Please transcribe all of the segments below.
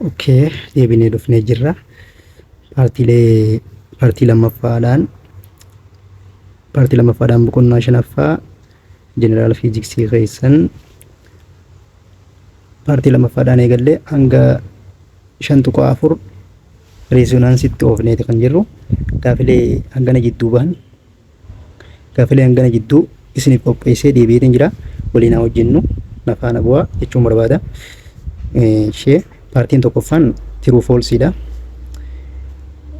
Okay, deebinee dhufnee jirra. Paartiilee paartii lammaffaadhaan boqonnaa shanaffaa general fiiziksii keessan paartii lammaffaadhaan eegallee hanga 5.4 reesonaansitti oofneeti kan jirru. Gaafilee hangana jidduu bahan, gaafilee hangana jidduu isiniif qopheessee deebi'eetiin jira. Waliin haa hojjennu, na faana bu'aa jechuun barbaada. Ishee paartiin tokkoffaan true false dha.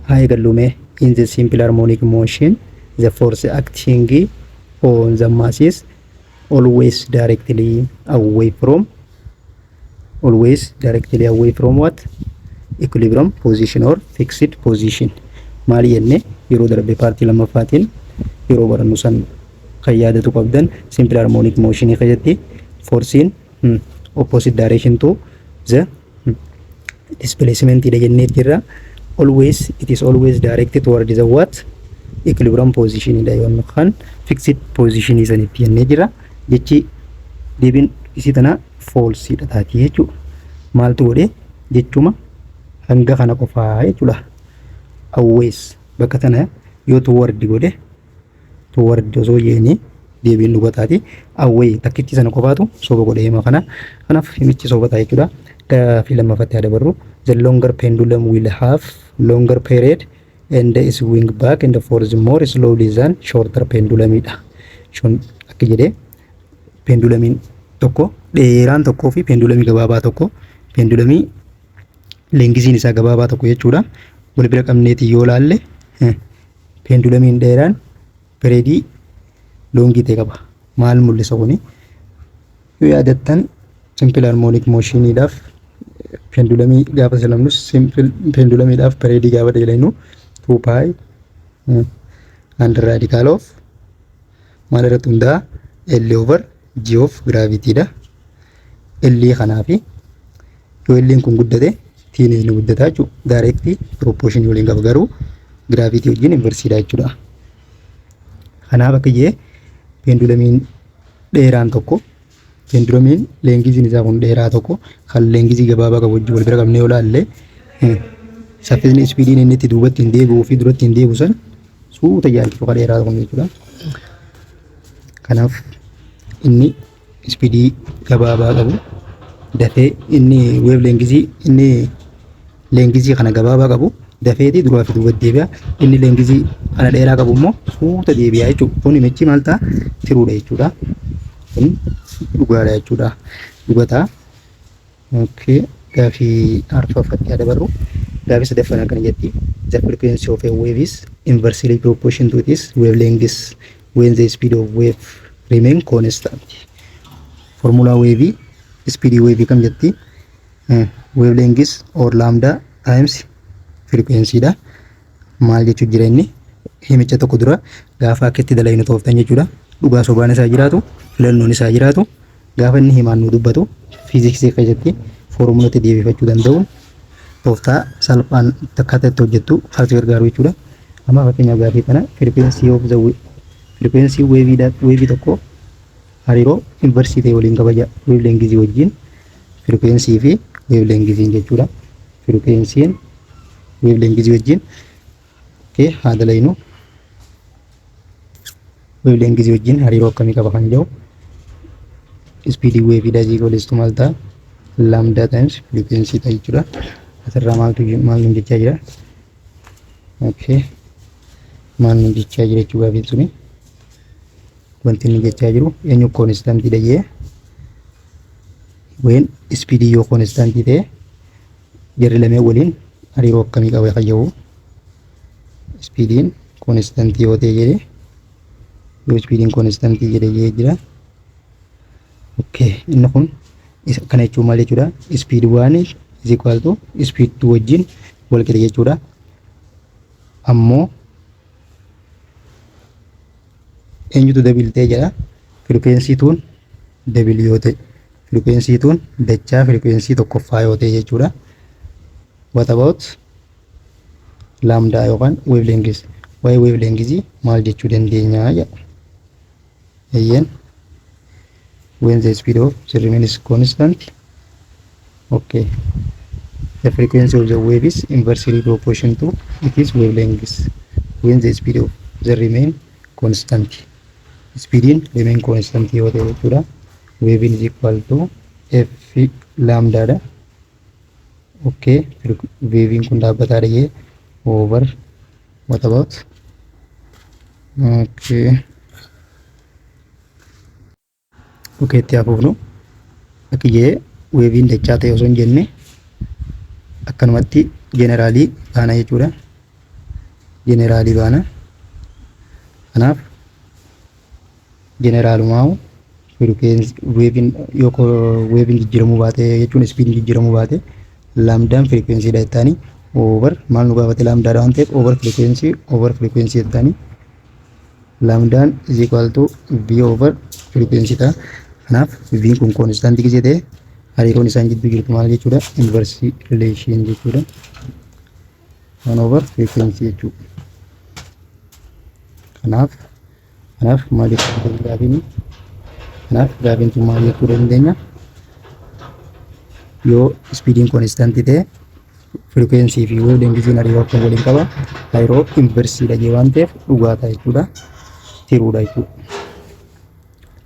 Haa eegallu mee. In the simple harmonic motion, the force acting on the mass is always directly away from what? Equilibrium position or fixed position. Maali jenne yeroo darbe paartii lammaffaatiin yeroo barannu san kan yaadatu qabdan? Simple harmonic motion keessatti forsiin opposite direction to the displacement dha jennee jirra. Always, it is always directed toward the what? Equilibrium position dha yookaan fixed position sanitti jennee jira. Jechi deebiin isii tana false dha taati jechuudha. Maaltu godhe? Jechuma hanga kana qofaa jechuudha. Always bakka tana yoo toward godhe, toward osoo jeeni deebiin dhuga taati. Away takkitti sana qofaatu soba godhe hima kana. Kanaaf himichi soba ta'a jechuudha. Gaafii lammaffaatti haa dabarru. The longer pendulum will have longer period and swing back and forth more slowly than shorter pendulum dha. Shon akka jedhee pendulamiin tokko dheeraan tokkoo fi pendulamii gabaabaa tokko, pendulamii lengthiin isaa gabaabaa tokko jechuudha. Wal bira qabneeti yoo laalle, pendulamiin dheeraan periodii longii ta'e qaba. Maal mul'isa kuni? Yoo yaadattan, simple harmonic motioniidhaaf pendulamii gaafa salamnus, simple pendulamiidhaaf periodii gaafa dheelaynu, 2 pi and radical of maal irratti hundaa'a? L over G of gravity dha. L kanaa fi yoo L kun guddate, Tnis ni guddata jechuudha. Direct proportion waliin qaba, garuu gravity wajjin inversiidha jechuudha. Kanaaf akka jee pendulamiin dheeraan tokko, pendulamiin lengthiin isaa kun dheeraa tokko kan lengthii gabaabaa qabu wajjin wal bira qabnee yoo ilaalle, saffisni speediin inni itti duubatti hin deebi'uu fi duratti hin deebi'u san suuta jaalchuu kan dheeraa kun jechuudha. Kanaaf inni speedii gabaabaa qabu dafee, inni wave lengthii, inni lengthii kana gabaabaa qabu dafeeti duraa fi duubatti deebi'a. Inni lengthii kana dheeraa qabu immoo suuta deebi'a jechuudha. Kun himichi maal ta'a? Truedha jechuudha. Kun dhugaadha jechuudha. Dhugataa. Okay. Gaafii arfaffatti haa dabarru. Gaafii sadaffaan akkana jetti. The frequency of a wave is inversely proportional to its wavelength when the speed of wave remain constant. Formula wave, speed wave kam jetti? Wavelength or lambda times frequency dha. Maal jechuu jira inni? Himicha tokko dura gaafa akka itti dalaynu tooftan jechuudha. Dhugaa sobaan isaa jiraatu, filannoon isaa jiraatu, gaafa inni himaan nu dubbatu fiiziksii keessatti foormulatti deebifachuu danda'uun tooftaa salphaan akkaataa itti hojjettu kan gargaaru jechuudha. Amma fakkeenyaaf gaafii kana frequency of the frequency waveii tokko hariiroo inversii ta'e waliin kabaja wavelengthii wajjin, frequency fi wavelengthiin jechuudha. Frequencyn wavelengthii wajjin, okay, haa dalaynu. Wavelengthii wajjin hariiroo akkamii qaba kan jedhu, speedii waveiidha is equals to maal ta'a? Lambda times frequency ta'a jechuudha. Asirraa maaltu maal nuun jechaa jira? Okay. Maal nuun jechaa jira jechuu gaafiin suni? Wanti inni jechaa jiru eenyu constantiidha jee? When speedii yoo constantii ta'e, jarri lameen waliin hariiroo akkamii qaba kan jedhu, speediin constantii yoo ta'e jedhe, yoo speediin constantii jedhe jee jira. Okay, inni kun kana jechuun maal jechuudha? Speed 1 is equal to speed 2 wajjin wal qixa jechuudha. Ammoo eenyutu double ta'e jedha? Frequency twon double yoo ta'e, frequency twon dachaa frequency tokkoffaa yoo ta'e jechuudha. What about lambda yookaan wavelength? Waa'ee wavelength maal jechuu dandeenya jedha. Eeyyeen, when the speed of the remains constant, okay. The frequency of the wave is inversely proportional to its wavelength when the speed of the remain constant. Speediin remain constant yoo ta'e jechuudha. Wave is equal to f lambda dha. Okay, wavein kun dhaabbataadha jee over what about? Okay, itti hafuufnu akki jee waveiin dachaa ta'e osoo hin jenne akkanumatti generalii baana jechuudha. Generalii baana. Kanaaf generalumaa waveiin yoo waveiin jijjiiramuu baate jechuun speediin jijjiiramuu baate, lambdaan frequencydha jettaanii over maal nu gaafate? Lambdaadha waan ta'eef over frequency jettaanii lambdaan is equal to v over frequency ta'a. Kanaaf v'n kun constantii gisee ta'e, hariiroon isaan jidduu jirtu maal jechuudha? Inverse relation jechuudha. One over frequency jechuudha. Kanaaf maal jechuu dandeenya gaafiin? Kanaaf gaafiin tun maal jechuu dandeenya? Yoo speediin constantii ta'e, frequency fi wavelengthiin hariiroo akkam waliin qaba? Hariiroo inversiidha jee waan ta'eef dhugaa ta'a jechuudha. Truedha jechuudha.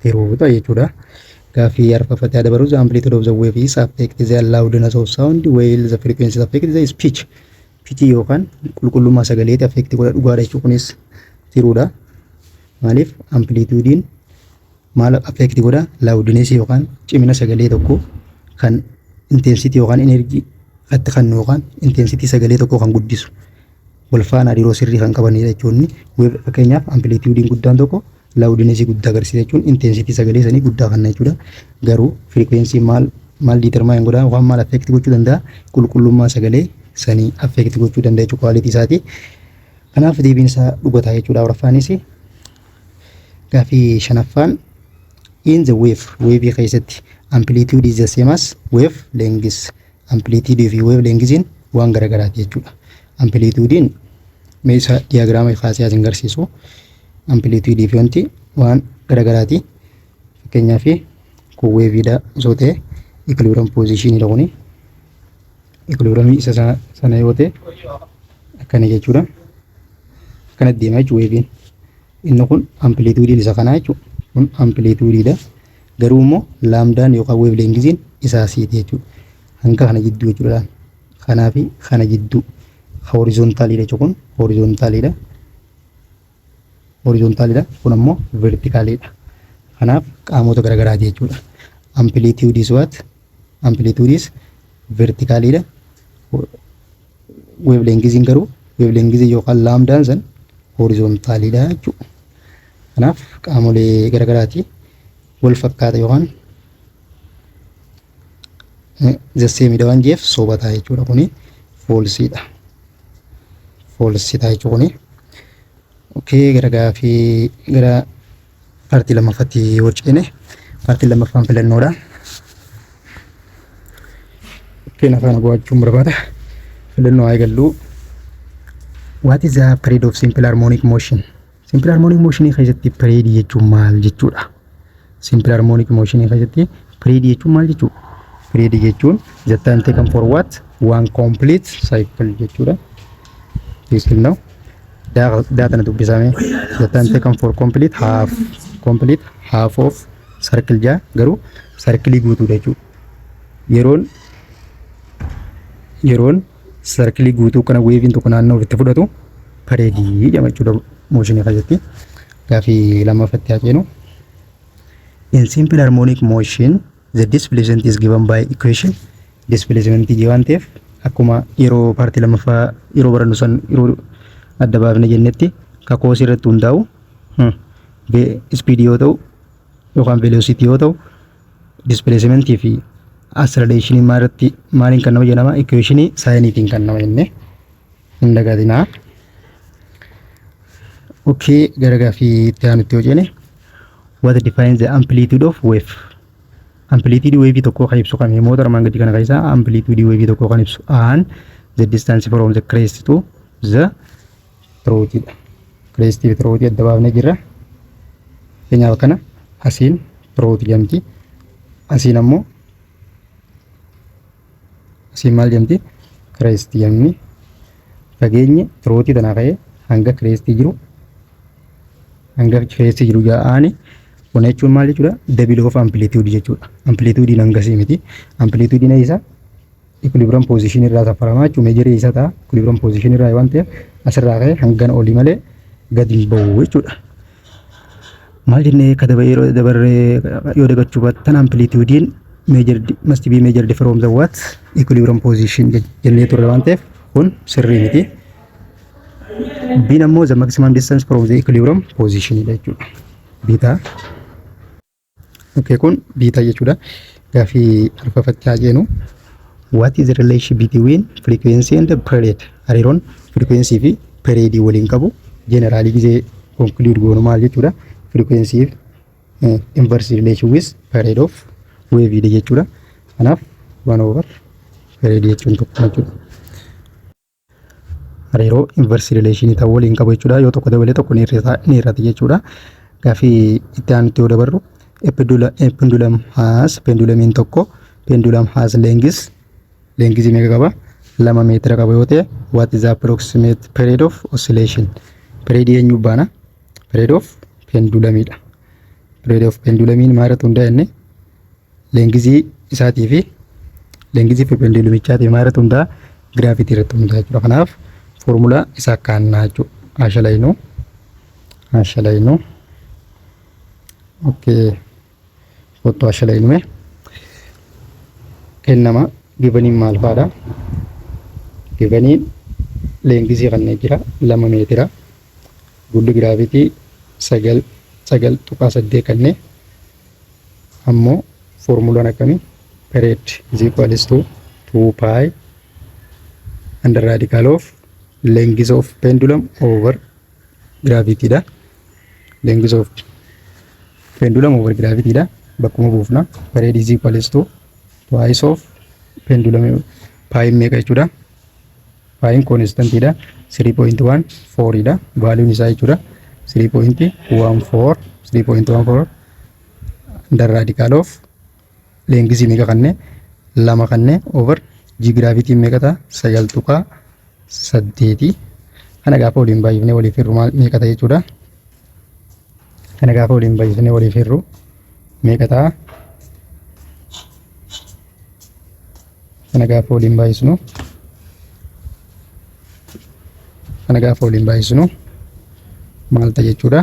Truedha jechuudha. Gaaffii arfaffaatti dabaru. The amplitude of the wave is affect the loudness of sound, while the frequency affect the speech. Pitch yookaan qulqullummaa sagaleeti affect godha, dhugaadha jechuudha, kunis truedha. Maaliif? Amplitudeiin maal affect godha? Loudness yookaan cimina sagalee tokko kan intensity yookaan energy itti kennu yookaan intensity sagalee tokko kan guddisu wal faana hariiroo sirrii kan qabanidha jechuun. Fakkeenyaaf, amplitudeiin guddaan tokko loudnessii guddaa agarsiisa jechuun intensity sagalee sanii guddaa kenna jechuudha. Garuu frequency maal maal determine godha yookaan maal affect gochuu danda'a? Qulqullummaa sagalee sanii affect gochuu danda'a jechuudha, quality isaati. Kanaaf deebiin isaa dhugataa jechuudha afuraffaanis. Gaaffii shanaffaan, in the wave, wave keessatti amplitude is the same as wave length. Amplitude fi wave lengthiin waan garagaraati jechuudha. Amplitudeiin meeshaa diagrama kaasee as hin agarsiisu. Amplitude fi wanti waan garagaraati. Fakkeenyaaf, kun waveiidha osoo ta'e, equilibrium positionidha kuni. Equilibrium isa sana yoo ta'e akkana jechuudha. Akkana deema jechuudha waveiin. Inni kun amplitudeiin isa kanaa jechuudha. Kun amplitudeiidha. Garuu immoo lambdaan yookaan wave lengthiin isaa asiiti jechuudha. Hanga kana jidduu jechuudha. Kanaa fi kana jidduu horizontaliidha jechuudha, kun horizontaliidha. Horizontaliidha. Kun ammoo verticaliidha. Kanaaf qaamota garagaraati jechuudha. Amplitude is what? Amplitude is verticaliidha. Wave lengthiin garuu, wave lengthiin yookaan lambdaan san horizontaliidha jechuudha. Kanaaf qaamolee garagaraati, wal fakkaata yookaan the same waan jeef sobataa jechuudha, kuni falseiidha. Falseiidha jechuudha kuni. Okay, gara gaafii gara partii lammaffaatti yoo ceene, partiin lammaffaan filannoodha. Okay, afaan go'achuun barbaada. Filannoo haa eegallu. What is the period of simple harmonic motion? Simple harmonic motion keessatti period jechuun maal jechuudha? Simple harmonic motion keessatti period jechuun maal jechuudha? Period jechuun the time taken for what? One complete cycle jechuudha. Cycle now. Daatana dubbisame. The time taken for complete half of circle jaa, garuu circle guutuudha jechuudha. Yeroon circle guutuu kana waveiin tokko naannoo ofitti fudhatu periodii jedhama jechuudha motionii keessatti. Gaafii lammaffaatti haa ceenu. In simple harmonic motion, the displacement is given by equation. Displacement jee waan ta'eef, akkuma yeroo partii lammaffaa yeroo barannu san yeroo adda baafne jennetti, kakoosii irratti hundaa'u speed yoo ta'u yookaan velocity yoo ta'u, displacement fi acceleration maal irratti, maaliin kan nama jedhama? Equation sineiitiin kan nama jenne hin dagatinaa. Okay, gara gaafii itti aanutti yoo ceene, what defines the amplitude of wave? Amplitude wave tokko kan ibsu kami? Moota armaan gadii kana keessaa amplitude wave tokko kan ibsu aan the distance from the crest to the trough dha. Crest fi trough adda baafnee jirra. Fakkeenyaaf, kana asiin trough jedhamti. Asiin ammoo, asiin maal jedhamti? Crest jennee fageenyi troughii tanaa ka'ee hanga crestii jiru ja'aani. Kun jechuun maal jechuudha? Double of amplitude jechuudha. Amplitude hangasii miti. Amplitude isa equilibrium position irraa safaramaa jechuudha. Measureii isa ta'a. Equilibrium position irraa waan ta'eef asirraa ka'ee hangana olii malee gadi hin bahu jechuudha. Maal jennee akka yeroo dabarree yoo dagachuu baattan, amplitudeiin measured must be measured from the what? Equilibrium position jennee turre waan ta'eef kun sirrii miti. Biin ammoo the maximum distance from the equilibrium position dha jechuudha. B ta'a. Okay, kun B ta'a jechuudha. Gaafii arfaffatti haa jennu. What is the relation between frequency and period? Hariiroon frequency fi period waliin qabu generally gisee conclude goonu maal jechuudha? Frequency inverse relation with period of wave dha jechuudha. Kanaaf 1 over period jechuun tokko jechuudha. Hariiroo inverse relation ta'uu waliin qabu jechuudha. Yoo tokko dabalee tokko ni hir'ata jechuudha. Gaafii itti aanutti yoo dabarru, pendulum has, pendulumiin tokko, pendulum has lengthii meeqa qaba? 2 meetira qaba yoo ta'e, what is the approximate period of oscillation? Period eenyu baana? Period of pendulumidha. Period of pendulumiin maal irratti hundaa'e inni? Lengthii isaatii fi lengthii fi pendulumichaatii maal irratti hundaa'a? Gravity irratti hundaa'a jechuudha. Kanaaf foormulaa isaa kaannaa jechuudha. Haa shalaynu, haa shalaynu. Okay, kottu haa shalaynu. Mee kennama giveniin maal fa'aadha? Giveniin lengthii kanneen jira, 2 meetira. Gulli gravity 9.8 kanneen. Ammoo foormulaan akkamii? Period is equals to 2 pi under radical of length of pendulum over gravity dha. Length of pendulum over gravity dha. Bakkuma buufna. Period is equals to twice of pendulum, pi meeqa jechuudha? Piin constantiidha. 3.14 dha. Valueun isaa jechuudha. 3.14, 3.14 under radical of lengthii meeqa kannee? Lama kannee over g gravity meeqa ta'a? 9.8. Kana gaafa waliin baay'ifnee waliif hirru maal meeqa ta'a jechuudha? Kana gaafa waliin baay'ifnee waliif hirru meeqa ta'a? Kana gaafa waliin baay'isnu maal ta'a jechuudha?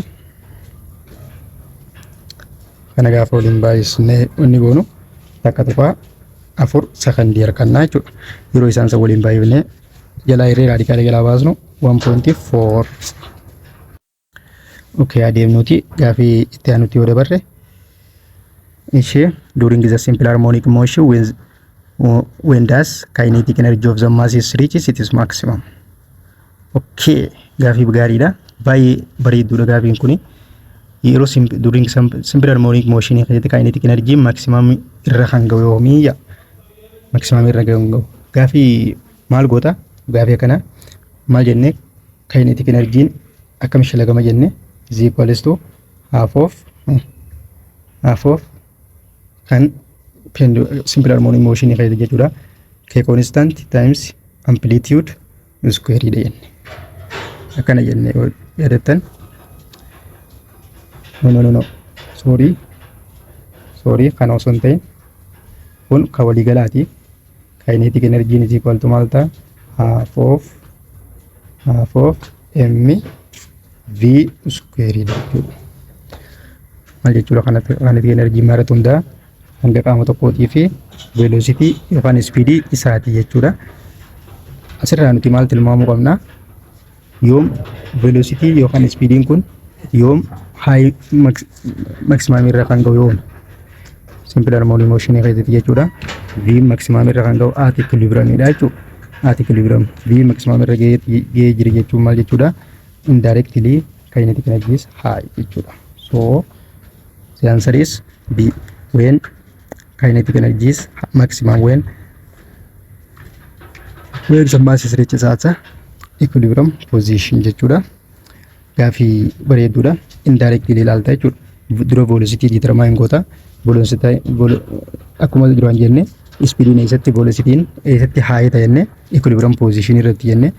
Kana gaafa waliin baay'isnee inni goonu 1.4 sakandii harkannaa jechuudha. Yeroo isaan isa waliin baay'ifnee jalaa hirree radicala jalaa baasnu 1.4. Okay, adeemnuti gaafii itti aanutti yoo dabarre, ishee during the simple harmonic motion, when does kinetic energy of the mass is reaches its maximum? Okay, gaafii gaariidha. Baay'ee bareedduudha gaafiin kuni. Yeroo during simple harmonic motion keessatti kinetic energy maximum irra kan ga'u yoomii? Maximum irra kan ga'u. Gaafii maal goota? Gaafii akkana maal jennee, kinetic energy akkam shalagama jenne? Is equals to half of kan simple harmonic motion keessatti jechuudha. K constant times amplitude square dha jenne. Akkana jenne yoo yaadattan. No, no, no, no, sorry, sorry, kana osoo hin ta'in kun ka waliigalaati. Kinetic energy is equal to maal ta'a? Half of m v square dha jechuudha. Maal jechuudha? Kinetic energy maal irratti hundaa'a? Hanga qaama tokkootii fi velocity yookaan speedii isaati jechuudha. Asirraa nuti maal tilmaamuu qabna? Yoom velocity yookaan speediin kun yoom high maximum irra kan ga'u yoom? Simple harmonic motion keessatti jechuudha. V maximum irra kan ga'u at equilibrium dha jechuudha. At equilibrium V maximum irra ga'ee jira jechuun maal jechuudha? Indirectly kinetic energy is high jechuudha. So the answer is B. When kinetic energy is maximum, when the mass is reaches at equilibrium position jechuudha. Gaafii bareedduudha. Indirectly ilaalta jechuudha. Dura velocity determine goota. Velocity akkuma duraan jenne Speediin eessatti, velocitiin eessatti high ta'e jenne? Equilibrium position irratti jenne.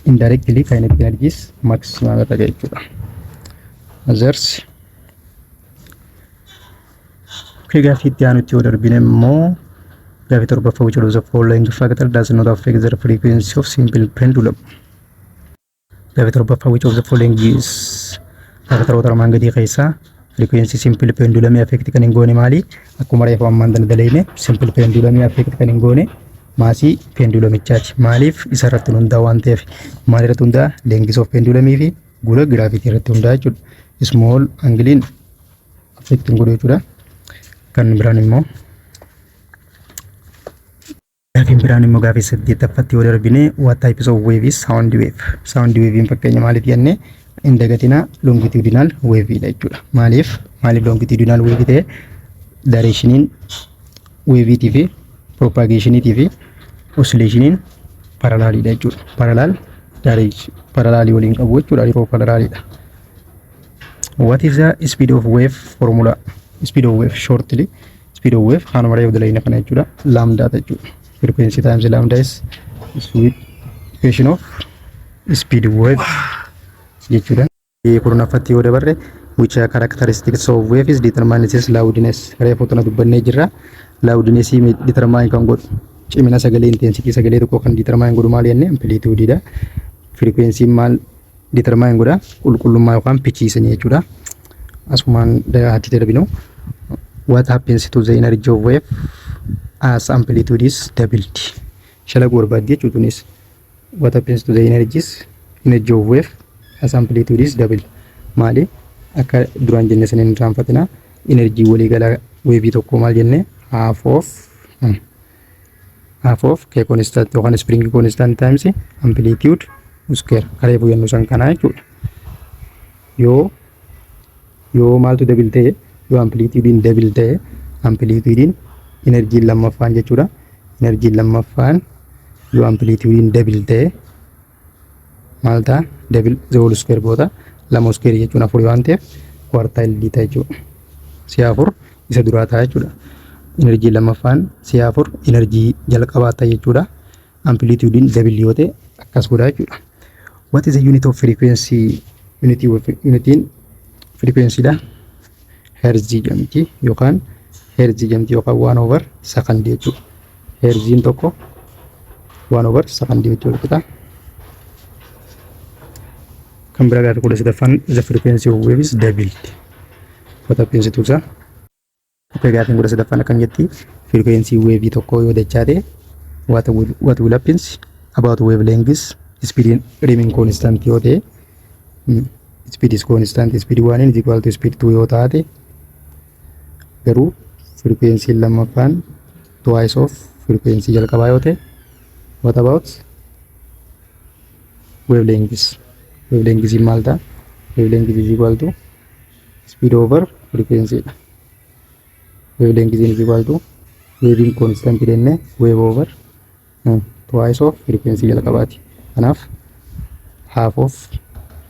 Indirectly kinetic energy is maximum irra gahe jechuudha. Others. Okay, gaaffii itti aanutti yoo darbine immoo gaaffii torbaffaa: which of the following factor does not affect the frequency of simple pendulum? Gaaffii torbaffaa: which of the following is factoroota armaan gadii keessaa frequency simple pendulum affect kan hin goone maali? Akkuma reefu ammaan tana daleyne, simple pendulum affect kan hin goone massii pendulumichaati. Maaliif? Isa irratti hundaa waan ta'eef. Maal irratti hundaa? Length of pendulumii fi guula gravity irratti hundaa jechuudha. Small angleiin affect hin godhu jechuudha. Kan biraan immoo, gaafiin biraan immoo gaafii saddeettaffatti yoo darbine, what types of wave is sound wave? Sound wavein fakkeenya maaliif jenne hin dagatinaa, longitudinal wave dha jechuudha. Maaliif longitudinal wave ta'e? Directioniin waveiitii fi propagationiitii fi oscillationiin paralleliidha jechuudha. Parallel direction, parallelii waliin qabu jechuudha, hariiroo paralleliidha. What is the speed of wave formula? Speed of wave shortly. Speed of wave kanuma reefu dalayna kana jechuudha. Lambda jechuudha. Frequency times lambda is speed, equation of speed wave jechuudha. Kurnaffatti yoo dabarre, which characteristics of wave is determined its loudness? Reefu tana dubbannee jirra. Loudness determine kan godhu, cimina sagalee, intensity sagalee tokko kan determine godhu maal jenne? Amplitude dha. Frequency maal determine godha? Qulqullummaa yookaan pitchiisanii jechuudha. Asumaan achitti darbinu. What happens to the energy of wave as amplitude is doubled? Shalaguu barbaaddi jechuudha tunis. What happens to the energy of wave as amplitude is doubled? Maali? Akka duraan jenne saniin irraanfatina. Energy waliigalaa waveii tokko maal jenne? Half of k constant yookaan spring constant times amplitude square, kareefu jennu san kanaa jechuudha. Yoo maaltu double ta'e? Yoo amplitudein double ta'e, amplitudein energyiin lammaffaan jechuudha. Energyiin lammaffaan yoo amplitudein double ta'e maal ta'a? Double the whole square goota. Lama square jechuun afur waan ta'eef quartile ta'a jechuudha. Si'a afur isa duraa ta'a jechuudha. Energy lammaffaan si'a afur energy jalqabaa ta'a jechuudha. Amplitudein double yoo ta'e akkas godha jechuudha. What is the unit of frequency? Unitiin frequency dha. Hertzii jedhamti yookaan hertzii jedhamti yookaan one over secondii jechuudha. Hertziin tokko one over secondii jechuudha. Kan biraa gaaffii 13ffaan: the frequency of wave is doubled. What happens to the? Okay, gaaffiin 13ffaan akkam jetti? Frequency wave tokko yoo dachaa ta'e, what will happens about wavelength? Speed remain constant yoo ta'e, speed is constant, speed 1 is equal to speed 2 yoo taate, garuu frequency lammaffaan twice of frequency jalqabaa yoo ta'e, what about wavelengths? Wavelength maal ta'a? Wavelength is equal to speed over frequency dha. Wavelength is equal to waveiin constant jenne wave over twice of frequency jalqabaati. Kanaaf half of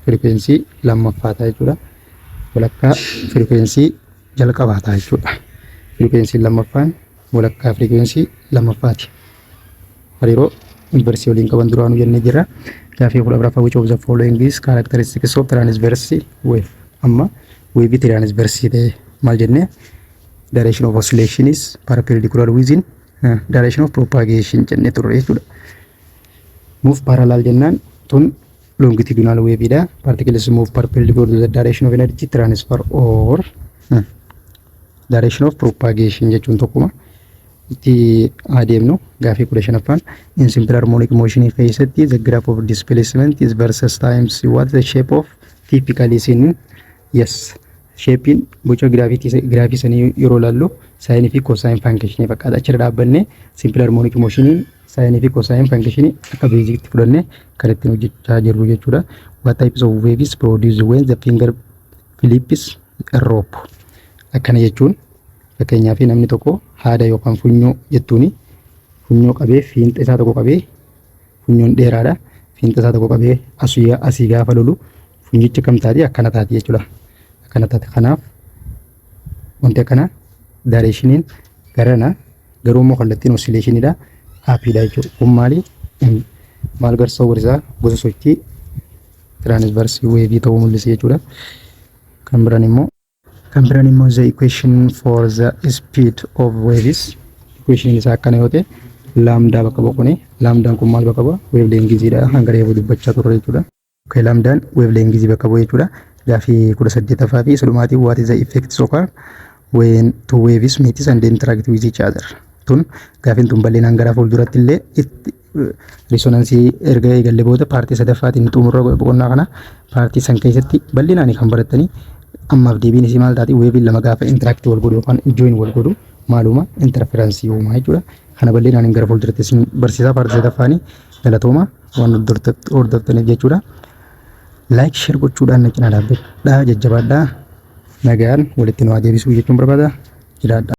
frequency lammaffaa ta'a jechuudha. Walakkaa frequency jalqabaa ta'a jechuudha. Frequency lammaffaan walakkaa frequency lammaffaati. Hariiroo inversii waliin qaban duraanuu jennee jirra. Gaaffii 14ffaa: which of the following is characteristics of transverse wave? Amma wave transverse ta'e maal jennee? Direction of oscillation is perpendicular within direction of propagation jennee turre jechuudha. Move parallel jennaan tun longitudinal wave dha. Particles move perpendicular to the direction of energy transfer or direction of propagation jechuun tokkuma. Itti adeemnu, gaafii 15ffaan: in simple harmonic motion keessatti the graph of displacement is versus times, what the shape of typically seen? Yes, shapeiin boca giraafii sanii yeroo ilaallu sineii fi cosine functionii fakkaata. Achirra dhaabbannee simple harmonic motioniin sineii fi cosine functionii akka basicitti fudhannee kan ittiin hojjechaa jirru jechuudha. What types of waves produce when the finger flips a rope? Akkana jechuun fakkeenyaaf namni tokko haada yookaan funyoo jettuuni funyoo qabee, fiinxa isaa tokko qabee, funyoon dheeraadha, fiinxa isaa tokko qabee asii asii gaafa lolu funyichi akkam taati? Akkana taati jechuudha. Akkana taati. Kanaaf wanti akkana directioniin garana Garuu immoo kallattiin oscillationiidha. Upiidha jechuudha. Kun maali? Maal garsiisa agarsiisa? Gosa sochii transverse waveii ta'uu mul'isa jechuudha. Kan biraan immoo the equation for the speed of waves, equation isaa akkana yoo ta'e, lambda bakka bu'a. Kuni lambdaan kun maal bakka bu'a? Wavelengthiidha, hanga reefu dubbachaa turre jechuudha. Okay, lambdaan wavelengthii bakka bu'a jechuudha. Gaafii 18ffaa fi isa dhumaatiin, what is the effect occur when two waves meet and interact with each other? Tun gaafiin tun bal'inaan gara fuulduratti illee itti resonanceii erga eegalle booda partii sadaffaatiin xumurra boqonnaa kana, partii san keessatti bal'inaan kan barattanii. Ammaaf deebiin isii maal taati? Waveiin lama gaafa interact wal godhu yookaan join wal godhu maaluma interferenceii uumaa jechuudha. Kana bal'inaan gara fuulduratti isin barsiisaa partii sadaffaanii. Galatooma waan hordoftaniif jechuudha. Like, share gochuudhaan na cinaa dhaabbadhaa, jajjabaadhaa, nagaan walitti nu haa deebisuu jechuun barbaada, jiraadha.